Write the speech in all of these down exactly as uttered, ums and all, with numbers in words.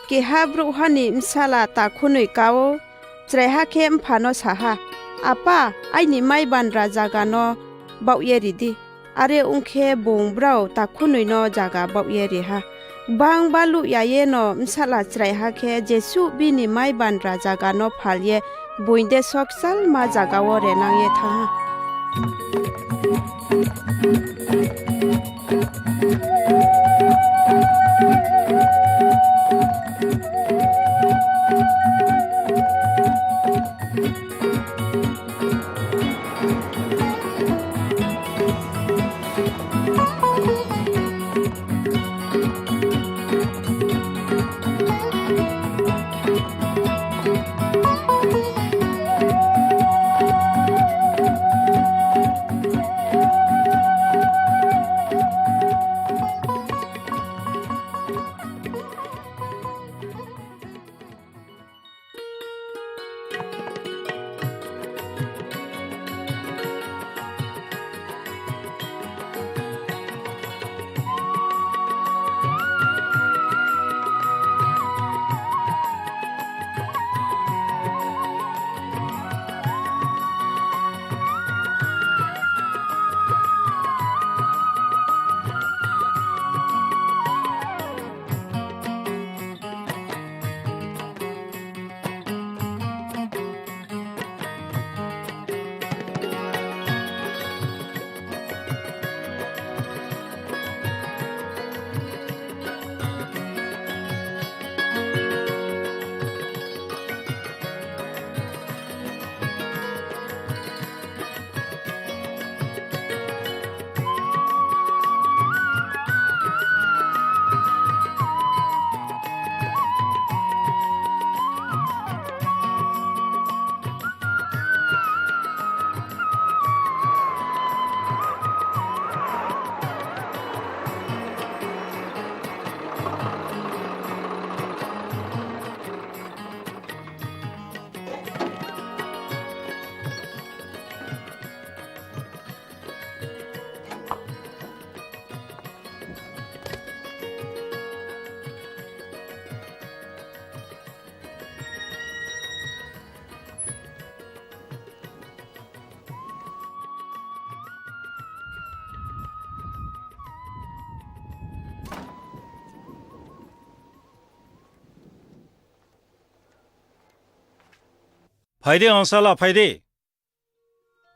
Keha brouhha ni bsala takhunoi ka ou, chraiha khe mpha no sa ha, Apa, aini mai bandra zaga no baoh ye ri di. Are ong khe, bung brao takhunoi no zaga baoh ye ri ha. Gbang baluh ya ye no bsala chraiha khe, jesuh bini mai bandra zaga no phal ye, boing deso kchalma zaga wo renang ye thanng ha. Phai di, angsala, phai di.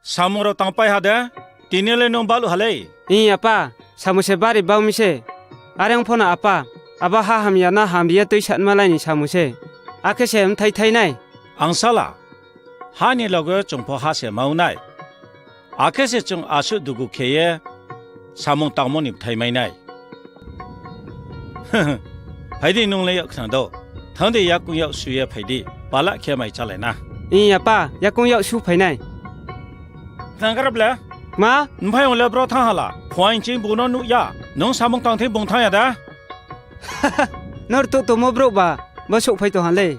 Samung rao tangpai ha de, tini le nung baluh ha lei. Ih, apa, samung se bari bau mi se. Are ong pho no apa, abo ha hamya no hamri ye tuisanma lai ni samung se. Akhe se mthai thai nai. Angsala, ha ni loge chung pho ha se mau nai. Akhe se chung asuh dugu khe ye samung tangmo ni bthai mai nai. Phai di, nung le yak khnang do. Thanng di, yakoung yak su ye phai di. Pala khe mai chálai na. Ih, apa, yakoung yak su phai nai. Khnang grab le? Ma? Nphai ong le bro thanng ha la. Phuaing ching bung no nuh ya. Nung samung tang thing bung thanng ya da? Nrtuh tongmo brouh ba, bo souhphai tong ha lei.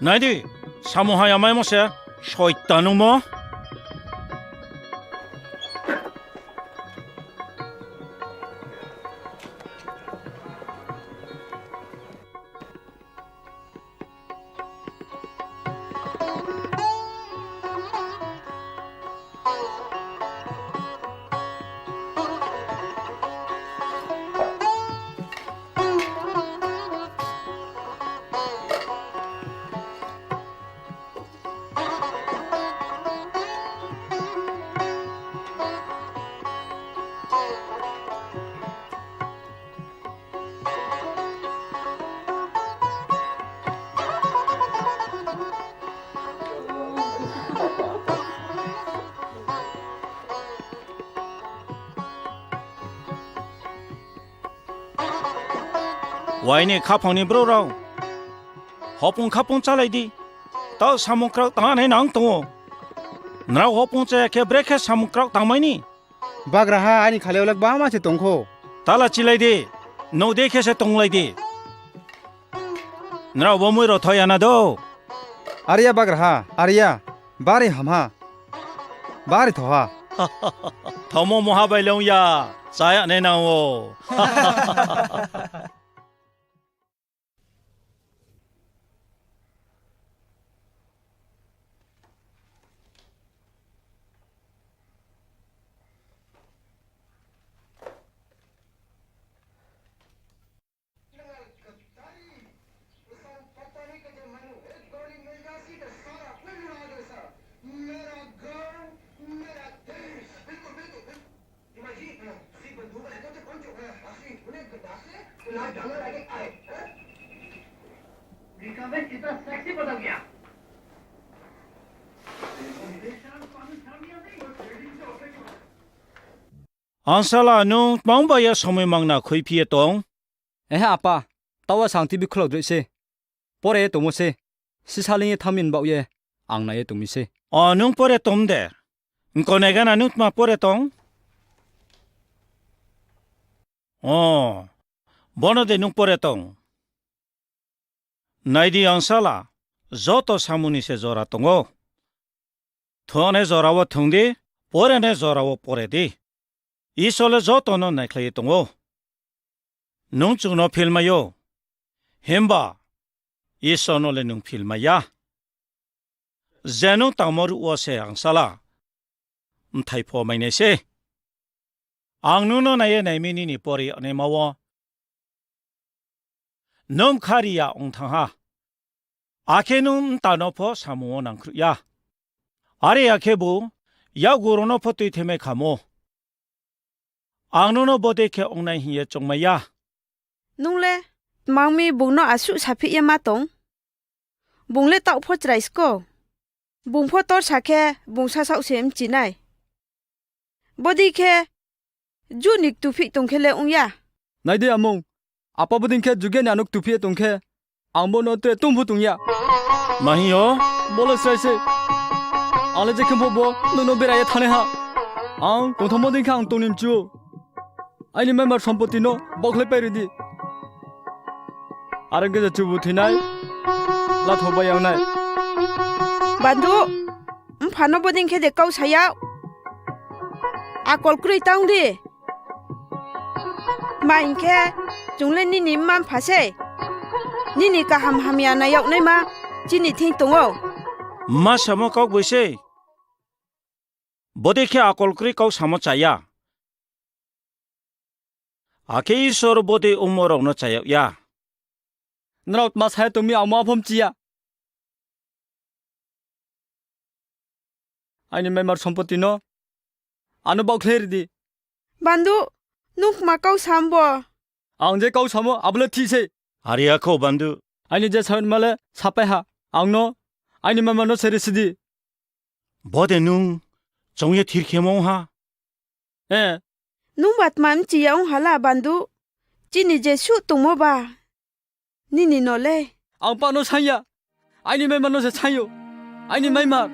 Nai di, samung hamya maimo se, soitan nungmo. Wai ni khaphang ni brouh rao, hopung khaphang chálai di. Taoh samung kraoh tang nai nang tong ou. Nrao hopung chá ya khe brekhe samung kraoh tangmai ni? Bagraha, aini khalai yo le gbangma se tong kho. Ta la chilai di, nuh dei khe se tonglai di. Nrao bo mui rao tho ya na do? Are ya bagraha, are ya, bari ham ha, bari tho ha. Thomo mungha bai le ong ya, chá ya nai nang ou. Angsala, nung tma ong ba ya somoi mangna khuiphi ye tong? Ehe apa, taoh wo sang T V khulao droi se. Pore ye tongmo se. Sisa leing ye thanng mi ni baoh ye ang nai ye tong mi se. O, nung pore tong de? Nko nai gana nung tma pore tong? O, bono de nung pore tong? Nai di angsala, joto samung ni se jora tong ou. Thungnai jora wo thung di, porenai jora wo pore di. Isor le joto no naikhlai ye tong ou. Nung chung no philmai ou, himba Isor no le nung philmai ya. Je nung tangmo ruh wo se angsala, mthai pho mai nai se. Ang nung no nai ye nai mi nini pore yagnaima wo nung bkha ri ya ong thanng ha. Akhe nung mta no pho samung wo nangkhruh ya. Are ya khebu, yakgu rao no pho tuithemai khamo. Ang nung no bodei khe ong nai hing ye choungmai ya. Nung le tma ong mi bung no asuh saphi ye ma tong? Bung le taoh pho chrai sko. Bung pho torsa khe bung sasaoh se mchi nai. Bodei khe juh ni ktuphih tong khe le ong ya. Nai di amung, apa bodei khe juge ni ano ktuphih ye tong khe, ang bo no tre tong pho tong ya. Ma hing yo? Bo le srai se. Ang le je khe pho bo nung no bera ye thanngnai ha. Ang tongthanngmo dei khe ang tong ni mchu ou. Aini maimar sompoti no baohkhlai pai ri di. Are ong khe je chubu thoinai, latho bai yang nai. Bandu, mpha no bodei khe de kau sa yag? Akol kroi tang di. Tma hing khe, chung le nini mma mpha sei. Nini kaham hamya nai yag naima chini thing tong ou. Mma samo kaugboi sei. Bodei khe akol kroi kau samo cha ya. Akhe Isor bodei ongmo rao no cha yag ya. Nrao tma sa ye tong mi, ang mo apho mchi ya. Aini maimar sompoti no ano baohkhlai ri di. Bandu, nung kma kau sa mbo? Ang je kau samo abo le thih sei. Are ya kho, bandu. Aini je saima le sapai ha, ang no, aini maimar no se risi di. Bo de nung choung ye thir khemo ong ha? Nungba tma mchi ya ong ha la, bandu? Chini jesuh tongmo ba, nini no le. Ang pa no saing ya, aini maimar no se saing ou, aini maimar.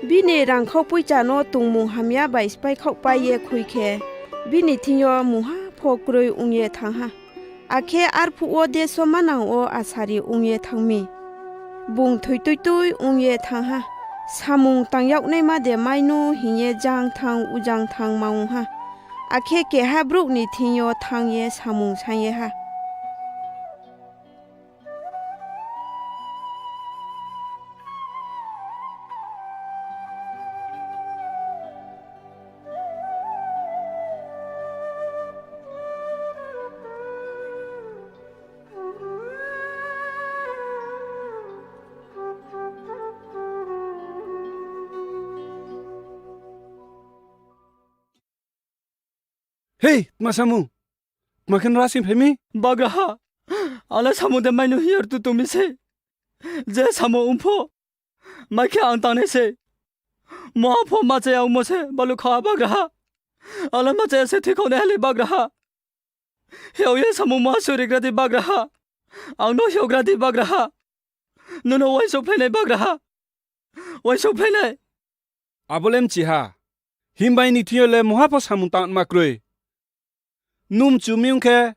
Bini rangkhau poicha no tongmung hamya bai spháikhaohpai ye khui khe, bini thing yo mungha pho kroi ong ye thanng ha. Akhe arphuh wo deso manang wo asari ong ye thanng mi. Bung thoituitui ong ye thanng ha. Samung tang yag naima de mai nu hing ye jang thanng ujang thanng ma ong ha. Akhe keha brouh ni thing yo thanng ye samung saing ye ha. Hei, tma samung? Tma khe nrao asing phai mi? Bagraha, ang le samung de mai no hing ye rtuh tong mi sei. Je samung ong pho, mai khe ang tangnai sei. Muha pho ma cha ya ongmo se baluh kha ha bagraha. Ang le ma cha ya se thoikhaoh nai ha le bagraha. Hiao ye samung muha surigra di bagraha. Ang no hiaogra di bagraha. Nung no uaingsouhphlai nai bagraha. Uaingsouhphlai nai. Abo le mchi ha. Himba aini thing yo le muha pho samung tangma kroi. Nung mchu mi ong khe,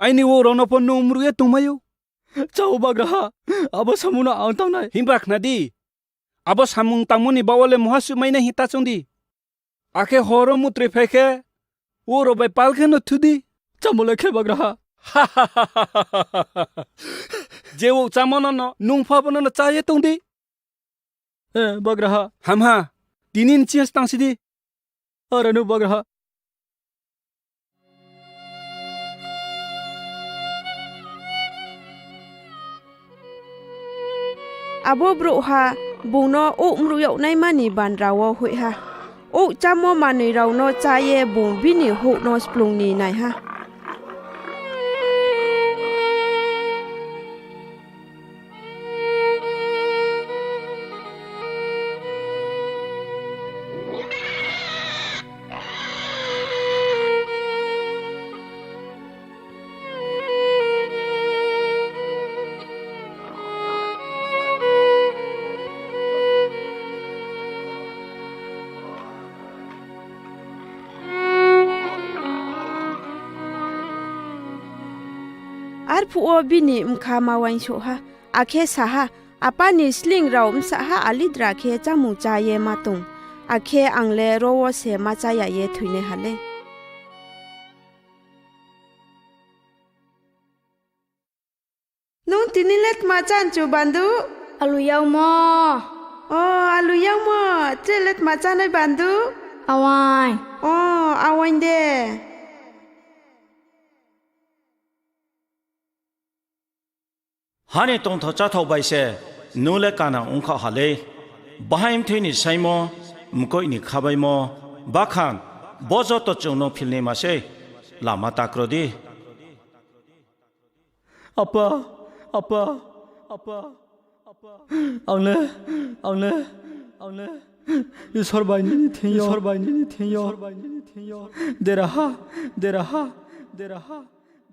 aini wouh rao no pho nung mruh ye tongmai ou. Chao bagraha, abo samung no ang tang nai. Himba khna di, abo samung tangmo ni baoh wo le muha suh mai nai hing ta choung di. Akhe hor wo mutroi phai khe, wouh rao bai pal khe no thu di. Chámo le khe bagraha. Je wouh chámo no no, nung pho abo no no chá ye tong di. E, bagraha. Hamha, tini ni chini tangsi di. Are no bagraha. Abo brouhha bung no wouh mruh yag naima ni bandra wo hoih ha. Wouh chámo manoi rao no chá ye bung bini houh no splung ni nai ha. Arphuh wo bini bkha ma uaingsouh ha, akhe sa ha, Apa ni sleing rao bsahha alidra khe chámung chá ye ma tong, akhe ang le ro wo se ma chá ya ye thoinaiha le. Nung tini le tma chá nchu, Bandu? Alu yagmo. O, alu yagmo. Tre le tma chánai, Bandu? Awaing. O, awaing de. Ha ni tongthao cháthao bai se nung le kana ongkhaoh ha lei. Bahaing bthai ni saingmo, mkoih ni khabaimo, bakhan, bo joto chung no philnaima sei. Lama ta kro di. Apa, apa, apa, apa. Ang le, ang le, ang le Isor bai nini thing yo, Isor bai nini thing yo, Isor bai nini thing yo. Deraha, deraha, deraha,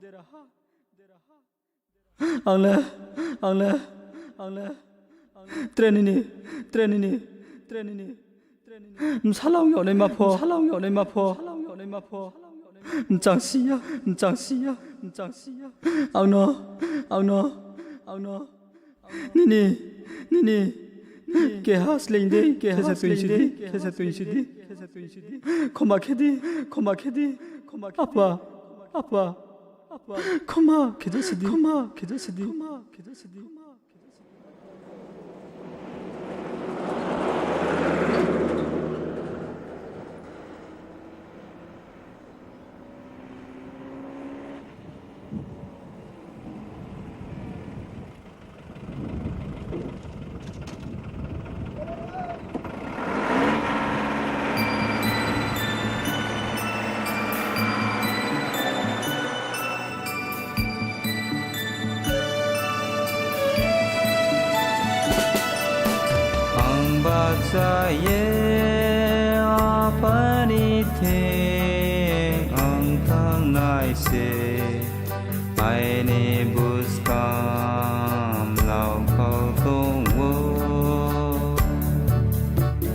deraha, deraha. Ang le, ang le, ang le, ang le. Tre nini, tre nini, tre nini, tre nini. Bsala ong yagnaima pho, bsala ong yagnaima pho, bsala ong yagnaima pho. Mchang si ya, mchang si ya, mchang si ya. Ang no, ang no, ang no. Nini, nini, nini. Keha sleing di, keha sleing di, keha sleing di, keha sleing di. Khoma khe di, khoma khe di, khoma khe di. Apa, apa, apa. Khoma khe di si di, khoma khe di si di, khoma khe di si di. Ang bahcha ye Apa ni thing ang thanngnai se, aini buskang mlao khau tong ou.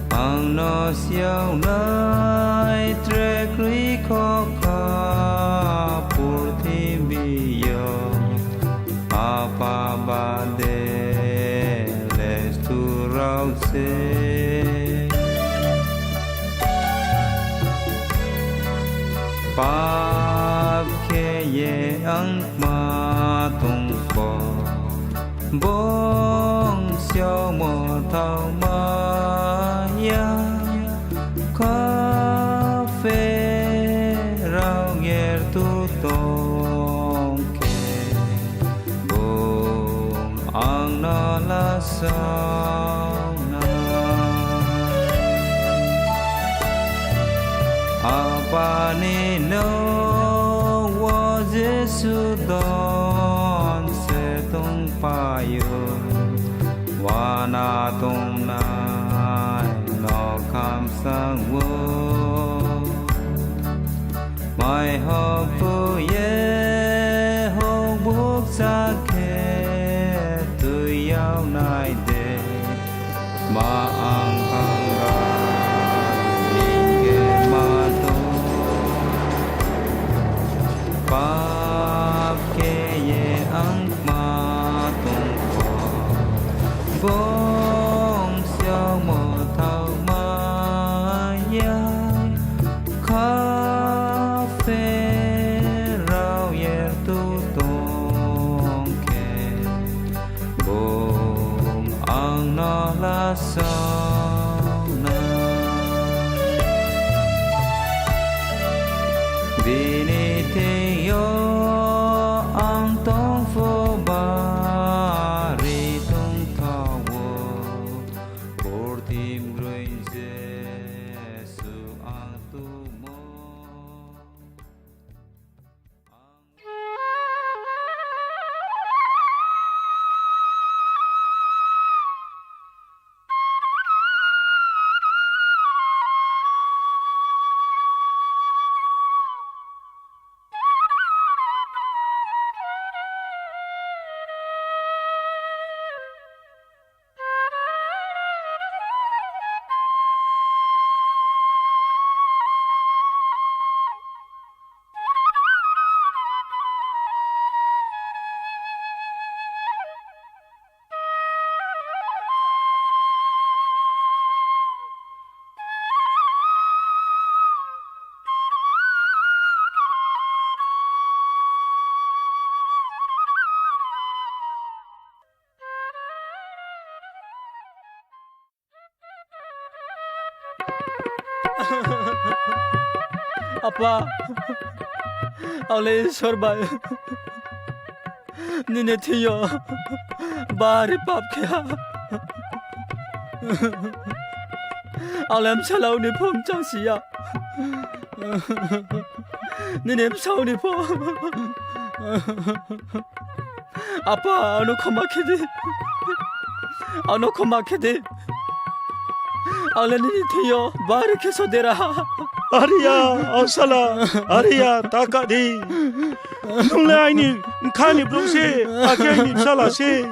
Ang no siyagnai tre kroi khokha purthimbi yo, Apa bade le stu rao se. Pap khe ye ang kma tong pho, bung siaomo thaoma ya, kha pherao ye rtuh tong khe, bung ang no lasao nai. Apa ni nouh wo jesuh don se tongpai ou, uana tongnai no khamsang ou. Mai hokphuh ye houhbukcha khe tui yag nai de, ma ang thangga hing khe ma tong? Pap khe ye ang kma tong pho, bung siaomo thaoma ya, kha pherao ye rtuh tong khe, bung ang no lasao nai. Bini thing yo ang tong phuh bari tongthao ou, purthimbi groing jesuh ang tumo. Apa, ang le Isor bai nini thing yo bari pap khe ha. Ang le bsala ong ni pho mchang si ya, nini bsaoh ni pho. Apa, ang no khoma khe di. Ang no khoma khe di. Ang le nini thing yo bari khe sodera ha. Are ya, angsala, are ya, ta kah di. Nung le aini bkha ni brouh se, akhe aini bsala se.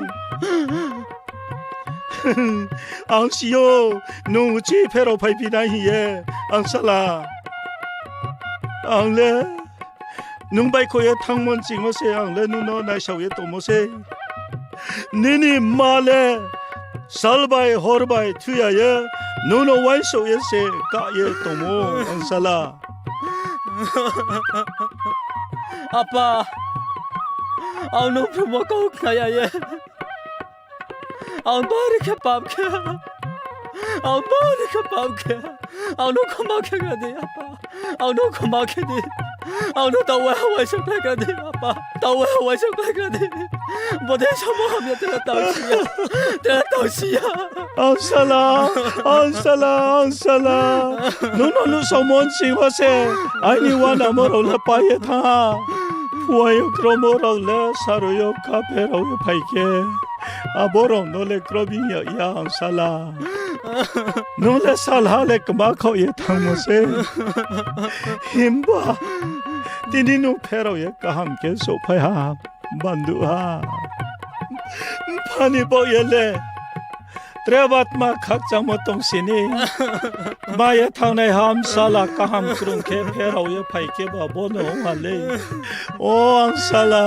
Ang si ou, nung uchih pherao phaiphi nai hing ye, angsala. Ang le nung baihkhouh ye thanngmo nchingmo se ang le nung no naisao ye tongmo se. Nini mma le sal bai hor bai thu ya ye nung no uaingsouh ye se kah ye tongmo, angsala. Apa, ang nung phrungmo kau khna ya ye ang bari khe pap khe. Ang bari khe pap khe. Ang no khoma khe kha di, apa. Ang no khoma khe di. Ang no taoh wa uaingsouh khlai kha di, apa. Taoh wa uaingsouh khlai kha di. Bodei samo hamya tre tang si ya. Tre tang si ya. Angsala, angsala, angsala. Nung no nuhsaomo nching wo se aini uanamo rao le pai ye thanng ha. Phuaing yo kromo rao le sarui yo kha pherao ye phai khe, abo rao no le kroi bing yag ya, angsala. Nung le salha le kma khaoh ye thanngmo se. Himba tini nung pherao ye kaham khe souhphai ha, bandu ha. Mpha ni baoh ye le tre batma khakchangmo tong si ni. Kma ye thanngnaiha bsala kaham krung khe pherao ye phai khe ba bo no ong ha lei. O angsala.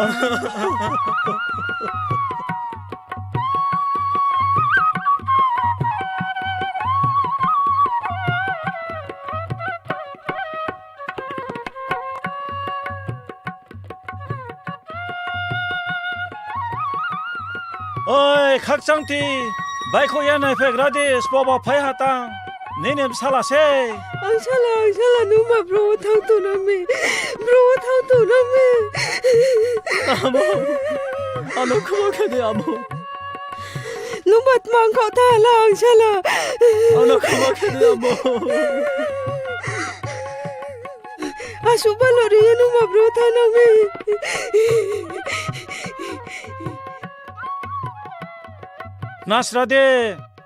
Oi, khakchangti, baihkhouh ye naiphegra di, sbo ba phai ha tang, nini bsala se. Angsala, angsala, nungba bro wo thanng tong nang mi, bro wo thanng tong nang mi. Amo, ano khoma khe di, amo. Nungba tma ong khaoh tha la, angsala. Ano khoma khe di, amo. Asuh balo ri ye nungba bro thanng nang mi. Nasra di,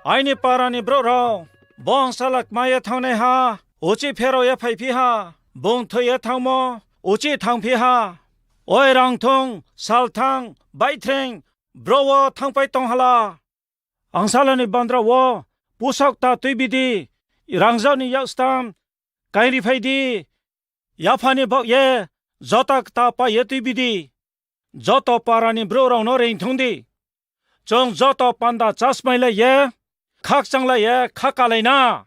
aini para ni brouh rao, bo angsala kma ye thanngnaiha, uchih pherao ye phaiphi ha, bung thoi ye thanngmo uchih thanngphi ha. Oi rangthung, salthang, baihthreng, brouh wo thanngpai tong ha la. Angsala ni bandra wo pusao kta tuibi di, rangzag ni yakstam kaingriphai di, yapha ni baoh ye jota kta pai ye tuibi di. Joto para ni brouh rao no reingthung di. Chung joto panda chasmailai ye, khakchanglai ye khakalai na.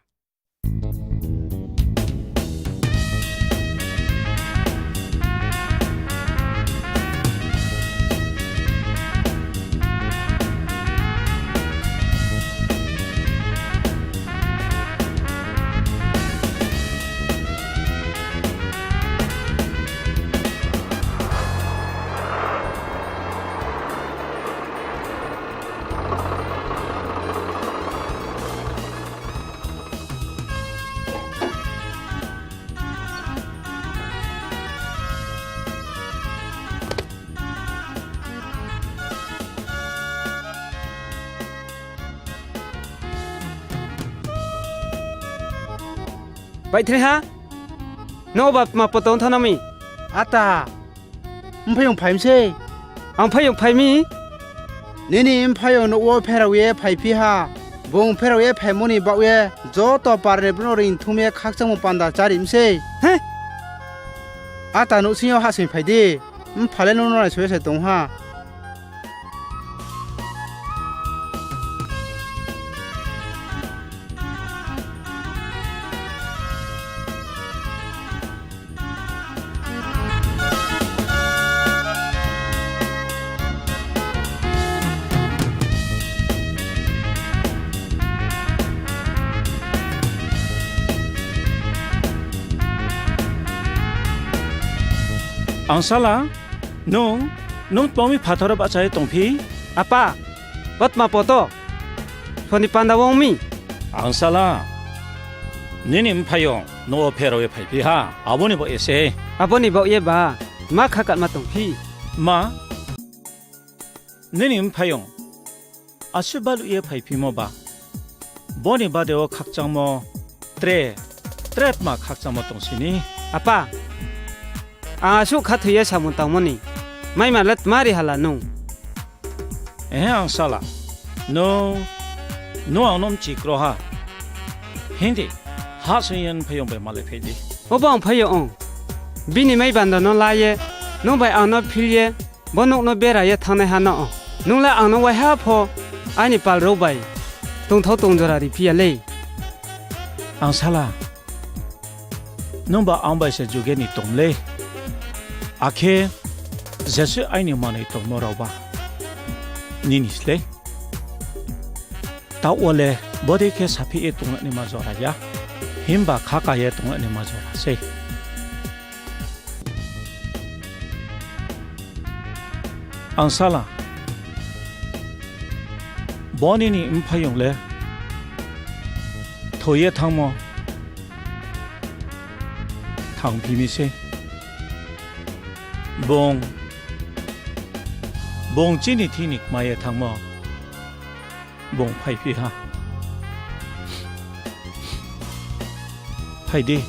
Baihthaiha, nung oba tma poto ong thanng nang mi? Ata, mphaiyong phai mi sei. Ang mphaiyong phai mi? Nini mphaiyong nouh wo pherao ye phaiphi ha. Bung pherao ye phaimo ni baoh ye joto para ni brouh no reingthung ye khakchangmo panda chári mi sei. He? Ata, nouhsing yo hahsoing phai di. Mpha le nung no naisao ye se tong ha. Angsala, nung, nung tma ong mi phathar wo bahcha ye tongphi? Apa, bo tma poto? Soni panda wo ong mi? Angsala, nini mphaiyong nouh wo pherao ye phaiphi ha, abo ni baoh ye se. Abo ni baoh ye ba, tma khakatma tongphi? Ma, Nini mphaiyong asuh baluh ye phaiphimo ba, bo ni bade wo khakchangmo tre, tre tma khakchangmo tong si ni? Apa, ang asuh khathoi ye samung tangmo ni maima le tma ri hala nung? Ehe, angsala, nung, nung ang no mchi kro ha. Hing di, hahsoing ye nphaiyong bai malai phai di. Obo ang phai yo ong. Bini maibando no la ye, nung bai ang no phil ye, bo nouh no bera ye thanngnaiha no. Nung le ang no waiha pho aini pal rao bai tongthao tongjora riphi ya lei. Angsala, nungba ang bai se juge ni tong lei. Akhe jesuh aini manoi tongmo rao ba nini slei. Taoh wo le bodei khe saphi ye tongnaima jora ya, himba khaka ye tongnaima jora sei. Angsala, bo nini mphaiyong le thoi ye thanngmo thangphi mi sei. Bung, bung chini thini kma ye thanngmo, bung phaiphi ha. Phai di.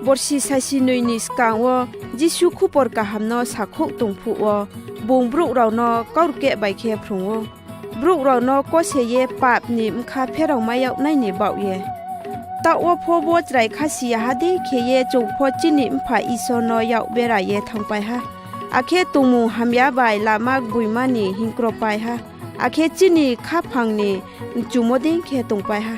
Borsi saisinoi ni skang wo Jisu khupor kaham no sakhouh tong phuh wo, bung brouh rao no kaurkeh bai khe phrung ou, brouh rao no kose ye pap ni bkha pherao mai yag nai ni baoh ye. Taoh wo pho bo chrai khasi ya ha dei khe ye chung pho chini Mpha Isor no yak bera ye thanngpai ha, akhe tongmung hamya bai lama gboima ni hingkropai ha, akhe chini khaphang ni mchumo dei khe tongpai ha.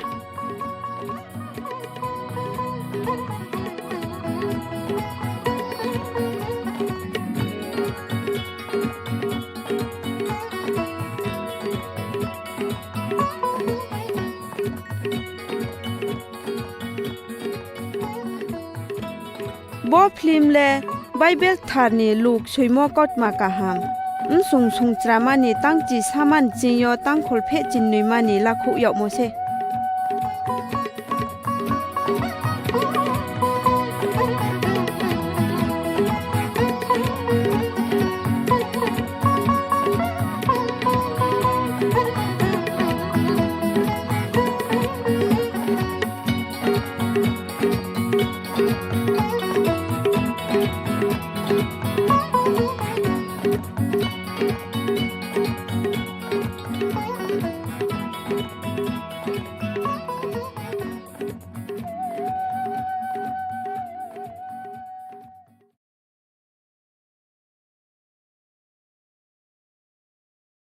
Bo film le Bible kthar ni Luk soimo kautma kaham, bsung sungchrama ni tangchi samani ching yo tangkhol phehchinnoima ni lakhouh yagmo se.